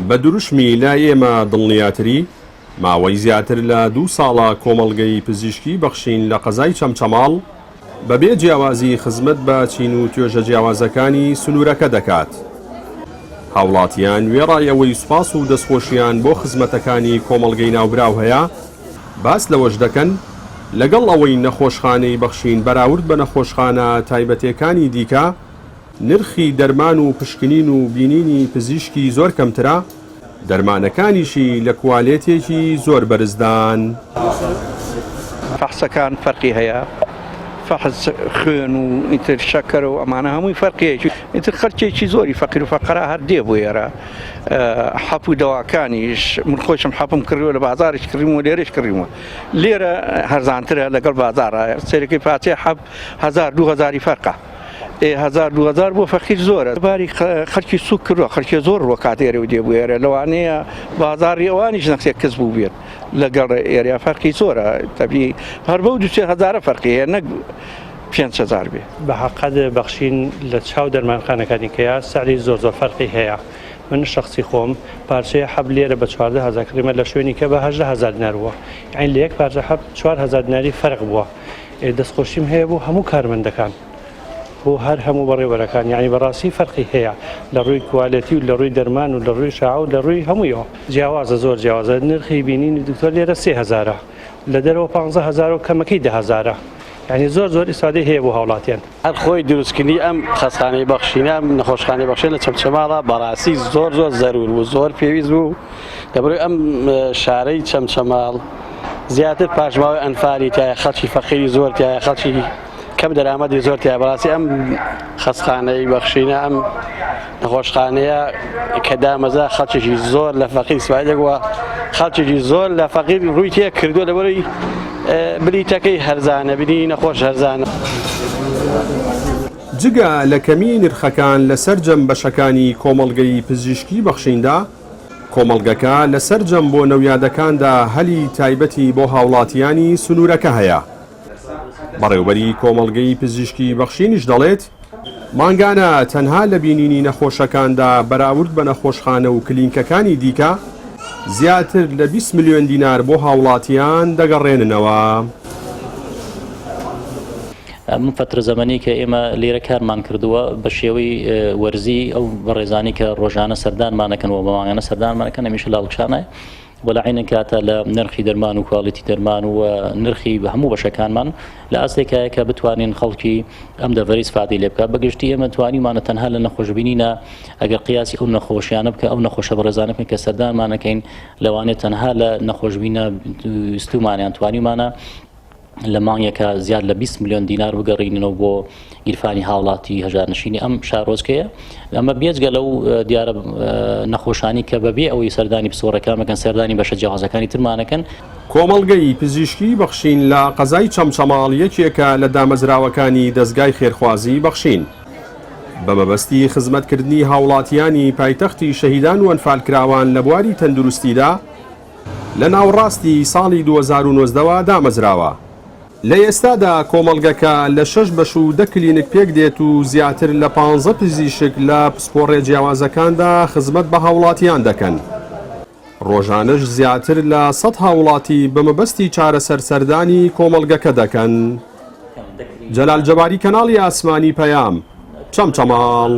بە دروشمی لای ئێمە دڵنیاتری، ماوەی زیاتر لە دوو ساڵە کۆمەڵگەی پزیشکی بەخشین لە قەزای چەمچەماڵ بەبێ جیاوازی خزمەت بە چین و توێژە جیاوازەکانی سنوورەکە دەکات. هاوڵاتیان وێڕای ئەوەی سوپاس و دەستخۆشیان بۆ خزمەتەکانی کۆمەڵگەی ناوبراو هەیە، باس لەوەش دەکەن، لەگەڵ ئەوەی نەخۆشخانەی بەخشین بەراورد بە نەخۆشخانە تایبەتێکانی دیکە نرخی دەرمان و پشکنین و بینینی پزیشکی زۆر کەمترە، دەرمانەکانیشی لە کوالێتێکی زۆر بەرزدان. فەحسەکان فەرقی هەیە فەحس خوێن و ئیتر شەکەرە و ئەمانە هەمووی فەرقی هەیە ئیتر خەلکێکی زۆری فەقیر و فەقەرا هەر دێ بۆ ئێرە حەپ و دەواکانیش من خۆشم حەپم کڕیوە لە بازاریش کڕیمەوە لێرەش کڕیومە لێرە هەرزانترە لەگەڵ بازاڕە سەیرەکەی پارچەی حەپ هەزار دوو هەزاری فەرقە. ئێ هەزار دوهەزار بۆ فەقیر زۆرە باری خەلکی سوک کردوە خەلکێ زۆر ڕۆکات ئێرە و دێ بۆ ئێرە لەوانەیە بازاڕی ئەوانیش نەخسێ کز بوو بێت لەگەڵ ئێرە فەرقی زۆرە تەبی هەر بەو دوسێ هەزارە فەرقی هەیە نەک 5هزار بێ. بە حەقەت بەخشین لە چاو دەرمانخانەکانی کەیا سعری زۆر زۆر فەرقی هەیە من شەخسی خۆم پارچەیە حەب لێرە بە 14 هەزار کڕیمە لە شوێنی کە بە 18 هەزار دینار بووە یانی لە یەک پارچە حەب 4 هەزار دیناری فەرق بووە دەستخۆشیم هەیە بۆ هەموو کارمەندەکان بۆ هەر هەموو بەڕێوەرەکان یعنی بەڕاستی فەرقی هەیە لە ڕووی کوالێتی و لە ڕووی دەرمان و لە ڕووی شاع و لە ڕووی هەموویەوە جیاوازە زۆر جیاوازە نرخی بینینی دکتۆر لێرە 3000 لە دەرەوە 15000 و کەمەکەی 10000 یعنی زۆر زۆر ئیسفادەی هەیە بۆ هاوڵاتیان. هەر خۆی دروستکردنی ئەم خەستخانەی بەخشینە ئەم نەخۆشخانەی بەخشین لە چەمچەماڵە بەڕاستی زۆر زۆر زەرور بوو زۆر پێویست بوو لەبەرئەوەی ئەم شارەی چەمچەماڵ زیاتر پاشماوەی ئەنفالی تایە خەڵکی فەقیری زۆر تایە خەڵکی کەم دەرامەتی زۆر تایە بەڕاستی ئەم خەستخانەی بەخشینە ئەم نەخۆشخانەیە کە دامەزرا خەڵکێکی زۆر لە فەقیر ئیسفادە بووە خەڵکێکی زۆر لە فەقیر ڕووی تێ کردووە لەبەرەی بلیتەکەی هەرزانە بینی نەخۆش هەرزانە. جگە لە کەمیی نرخەکان لە سەرجەم بەشەکانی کۆمەڵگەی پزیشکی بەخشیندا، کۆمەڵگەکە لە سەرجەم بۆنە و یادەکاندا هەلی تایبەتی بۆ هاوڵاتیانی سنوورەکە هەیە. بەڕێوبەری کۆمەڵگەی پزیشکی بەخشینیش دەڵێت، مانگانە تەنها لە بینینی نەخۆشەکاندا بەراورد بە نەخۆشخانە و کلینکەکانی دیکە زیاتر لە 20 ملیۆن دینار بۆ هاوڵاتیان دەگەڕێننەوە. ئەم فەترە زەمەنەی کە ئێمە لێرە کارمان کردووە بە شێوەی وەرزی ئەو بەڕێزانی کە ڕۆژانە سەردانمانەکەن و بە مانگانە سەردانمانەکەن هەمیشە لە هەڵکشانە و لە عەینەن کاتە لە نرخی دەرمان و کوالیتی دەرمان و نرخی هەموو بەشەکانمان لە ئاستێکایە کە بتوانین خەڵکی ئەم دەڤەری ئیسفادەی لێ بکات بەگشتی ئێمە توانیمانە تەنها لە نەخۆشبینینە ئەگەر قیاسی ئەو نەخۆشیانە بکە ئەو نەخۆشە بەڕێزانە بکەین کە سەردانمانەکەین لەوانەیە تەنها لە نەخۆشبینە ویستومانیان توانیمانە لە مانگێکا زیاد لە 20 ملیۆن دینار بگەڕیننەوە بۆ گیرفانی هاوڵاتی هەژارنشینی ئەم شارۆچکەیە ئەمە بێجگە لەو دیارە نەخۆشانی کە بەبێ ئەوەی سەردانی پسپۆڕەکان بکەن سەردانی بەشە جیاوازەکانی ترمانەکەن. کۆمەڵگەی پزیشکی بەخشین لە قەزای چەمچەماڵ یەکێکە لە دامەزراوەکانی دەزگای خێرخوازی بەخشین بە مەبەستی خزمەتکردنی هاوڵاتیانی پایتەختی شەهیدان و ئەنفالکراوان لە بواری تەندروستیدا، لە ناوەڕاستی ساڵی 2019 وە دامەزراوە. لە ئێستادا کۆمەڵگەکە لە شەش بەش و دە کلینک پێکدێت و زیاتر لە پانزە پزیشک لە پسپۆڕیە جیاوازەکاندا خزمەت بە هاوڵاتیان دەکەن. ڕۆژانەش زیاتر لە سەد هاوڵاتی بە مەبەستی چارەسەر سەردانی کۆمەڵگەکە دەکەن. جەلال جەباری کەناڵی ئاسمانی پەیام، چەمچەماڵ.